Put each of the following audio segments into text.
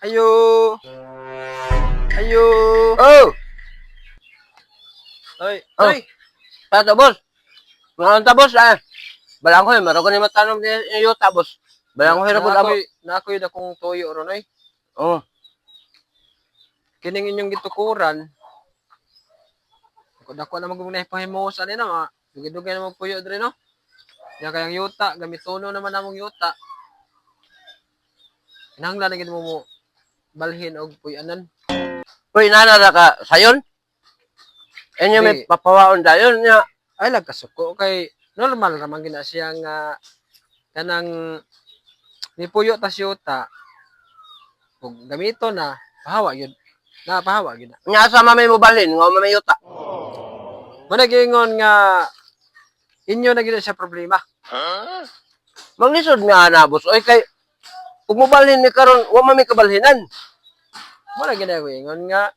Ayo. Ayo. Oh, Ay, Oh. ay. Pato, boss. Mga unta, boss, ah. Balanghoy, meron ko ni matanom ni yuta, boss. Balanghoy ra pud amo. Naakoy na kong tuyo ron ay. Oh, Kining inyong gitukuran. Dako dako na magugong nahipahimuos ani na mga. Dugay-dugay na magpuyo dre, no. Nya kayang yuta, gamitono naman namong yuta. Kinahanglan na gid mo balhin og puy-anan. Uy, nana ra ka sayon. Inyo may Di. papawaon dayon nya. Ay lagkasuko kay normal ra man gina siya nga kanang nipuyo tas yuta ug gamito na pahawa gyud na, pahawa gyud na. Nya asa man may mobalhin nga may yuta? Mo nagingon nga inyo na gyud siya problema. Maglisod nga ana, boss. Oy, kay ug mobalhin ni karon, wa man may kabalhinan. Mo na gyud ako ingon nga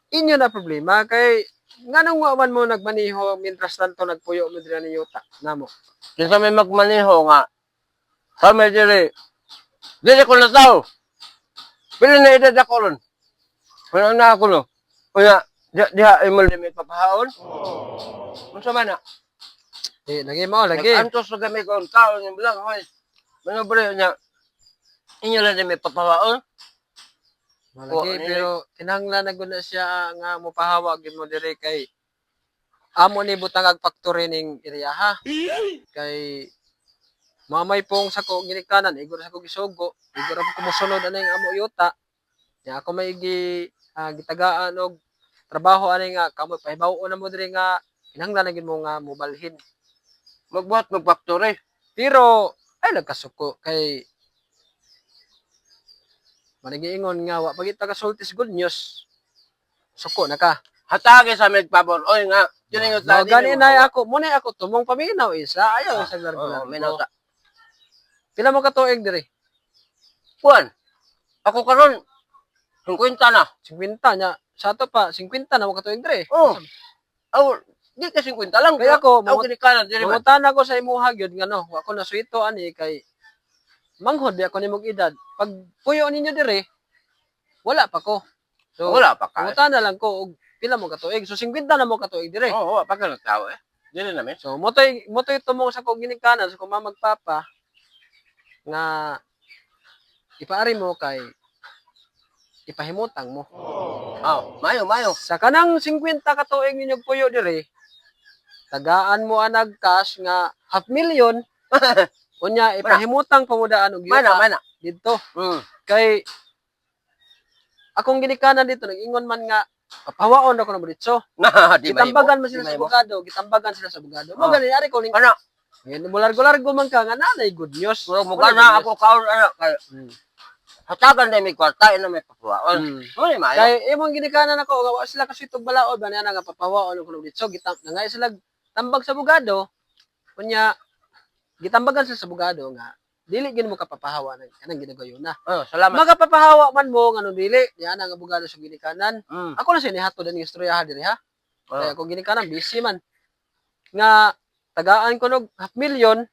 inyo na problema kay nganong wa man mo nagmaniho mientras tanto nagpuyo mo diri ni yuta namo? Kinsa may magmaneho nga kami diri? Dili ko na tao. Pila na edad ako ron? Wala na ako, no. Unya, diha imo may papahaon. Unsa man na? Di lagi mo lagi. Nag-antos na kami kung tao ng bilang, hoy. Manobre niya. Inyo lang din may papawaon. Malagi, Oo, ano pero kinahanglan na gud na siya nga mopahawa gyud mo diri kay amo ni butang ag factory ning area, ha. Kay mamay pong sa ko ginikanan, igo ra sa ko gisugo, igo ra po kumusunod ani ang amo yuta. Nya ako may gi gitagaan og trabaho ani nga kamo pahibaw na mo diri nga kinahanglan na gyud mo nga mobalhin. Magbuhat magfactory. Pero ay nagkasuko kay managiingon nga wa pagita kasulti sa good news. Suko na ka. Hatagi sa mig pabor. Oy nga, kini nga No, gani na ako, muna ako tumong paminaw isa ayaw sa Oo, largo. minaw ta. Pila mo ka tuig diri? Kuan. Ako karon 50 na. 50 nya. Sa ato pa 50 na mo ka tuig diri. Oh. Aw, di ka 50 lang. Kaya ako, Aw kinikanan diri man. mangutana ko sa imuha gyud nga no, wa ko nasuito ani kay manghod di ako nimog edad. Pag puyo ninyo diri, wala pa ko. So, Wala pa ka. mangutana lang ko og pila mo ka tuig. So 50 na mo ka tuig diri. Oo, wala pa ka ng tao eh. Dili namin. So motoy tumong sa kong ginikanan sa kong mamagpapa nga ipaari mo kay ipahimutang mo. Aw, mayo, mayo. Sa kanang 50 ka tuig ninyo puyo diri, tagaan mo anag cash nga half million, unya ipahimutang pamudaan og Mana, yuta mana. didto. Kay akong ginikanan dito nag-ingon man nga papawaon ako na mo ditso. Na, di mahimo. Gitambagan man Di sila sa mahimo. abogado, gitambagan sila sa abogado. Mo Oh. gani ari ko ning Ana, Ngayon, mulargo-largo man ka nga nanay good news. murag mo gana ako kaon ana kay hatagan na may kwarta ina may papawaon. Mo ni mayo. Kay imong ginikanan ako nga wa sila kasi itong balaod ba niya nga papawaon ko dito. Gitam nangay sila tambag sa abogado. Unya gitambagan sila sa abogado nga dili gid mo kapapahawa ng kanang ginagayo na. Oh, salamat. Magapapahawa man mo ngano dili niya ang abogado sa ginikanan. Ako na siya nihatod ang istorya diri, ha. Oh. Kaya ako ginikanan busy man. Nga tagaan ko nog half million,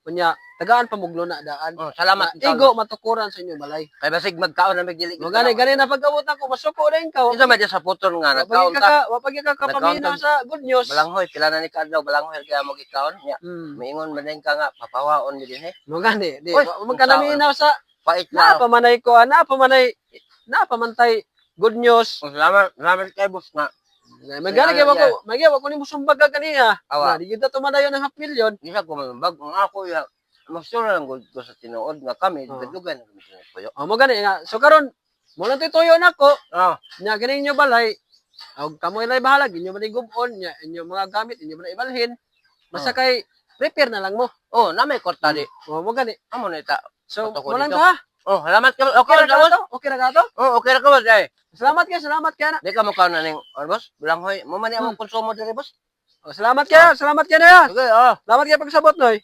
unya tagaan pa muglo na daan. Oh, salamat. Na igo matukuran sa inyo balay. Kay basig magkaon na mig dili. Mo gani gani na pag-abot ako masuko na ikaw. Kinsa man sa putol nga Wa nagkaon pagi ta. ka wa pagi ka kapaminaw sa good news. Balanghoy pila na ni kaadlaw balanghoy kaya mo gikaon nya. Miingon man din ka nga papawaon mi dinhi. Mo gani di Uy, wa man ka naminaw sa Pait na. na pamanay ko na pamanay na pamantay good news. Oh, salamat, salamat kay boss nga. Magani kay ko magi wa ko nimo sumbag ka ganiha. Awa. Na di kita tumadayon ng half million. Di sa ko manumbag ang ako ya. Masura lang gud ko sa tinuod nga kami dugay na kami sa puyo. O mo gani nga so karon mo lang tuyo nako. Ah, Nya gani inyo balay. Og kamo ilay bahala inyo man gubon nya inyo mga gamit inyo man ibalhin. Basta kay prepare na lang mo. Oh, na may kwarta di. O mo gani. Amo na ita. So Ato ko mo lang dito. to, ha. Oh, salamat ka. Okay Okay ra ra ka, ka boss. to? Okay ra ka to? Oh, okay ra ka, boss. Ay. Salamat kay na. Di ka mo kaon na ning, ano, boss? Balanghoy. Mo man ni among konsumo diri, boss. O, salamat kay na ya. Okay, oh. Salamat kay pagsabot noy.